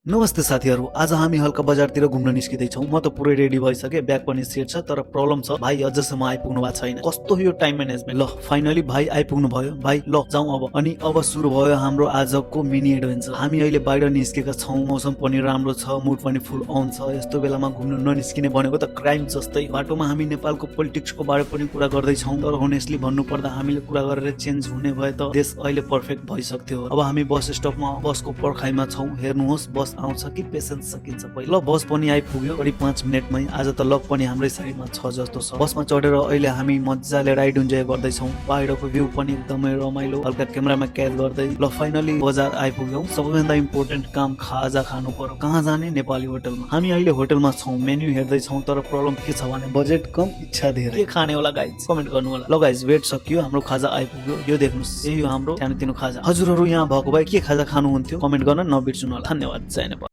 नमस्ते साथीहरु, आज हामी हल्का बजारतिर घुम्न निस्किदै छौं। म त पुरै रेडी भइसके, ब्याग पनि सेट छ, तर प्रब्लम छ भाइ अझसम्म आइपुग्नु भएको छैन। कस्तो यो टाइम म्यानेजमेन्ट। ल फाइनली भाइ आइपुग्नु भयो। भाइ ल जाउँ अब। अनि अब सुरु भयो हाम्रो आजको मिनी एडभेन्चर। हामी अहिले बाहिर निस्केका छौं, मौसम पनि राम्रो छ, मुड पनि फुल अन छ। यस्तो बेलामा घुम्न ननिस्किने भनेको त क्राइम जस्तै। बाटोमा हामी नेपालको पोलिटिक्सको बारे पनि कुरा गर्दै छौं, तर होनेस्टली भन्नु पर्दा हामीले कुरा गरेर चेन्ज हुने भए त देश अहिले पर्फेक्ट भइसक्थ्यो। अब हामी बस स्टपमा बसको पर्खाइमा छौं। हेर्नुहोस् बस आउँछ कि पेसेन्स सकिन्छ पहिला। ल बस पनि आइपुग्यो करिब 5 मिनेटमै। आज त लक पनि हाम्रै साइडमा छ जस्तो छ। बसमा चढेर अहिले हामी मज्जाले राइड इन्जोय गर्दै छौं। बाहिरको भ्यू पनि एकदमै रमाइलो, हल्का क्यामेरामा क्याच गर्दै। ल फाइनली बजार आइपुग्यौं। सबैभन्दा इम्पोर्टेन्ट काम खाजा खानु पर्यो। कहाँ जाने? नेपाली होटलमा। हामी अहिले होटलमा छौं, मेन्यु हेर्दै छौं, तर प्रब्लम के छ भने बजेट कम, इच्छा धेरै। के खाने होला गाइज? कमेन्ट गर्नु होला। ल गाइज वेट सकियो, हाम्रो खाजा आइपुग्यो। यो देख्नुस्, यही हो हाम्रो सानोतिनो खाजा। हजुरहरु यहाँ भएको भए के खाजा खानुहुन्थ्यो? कमेन्ट गर्न नबिर्सनु होला। धन्यवाद। जय नेपाल।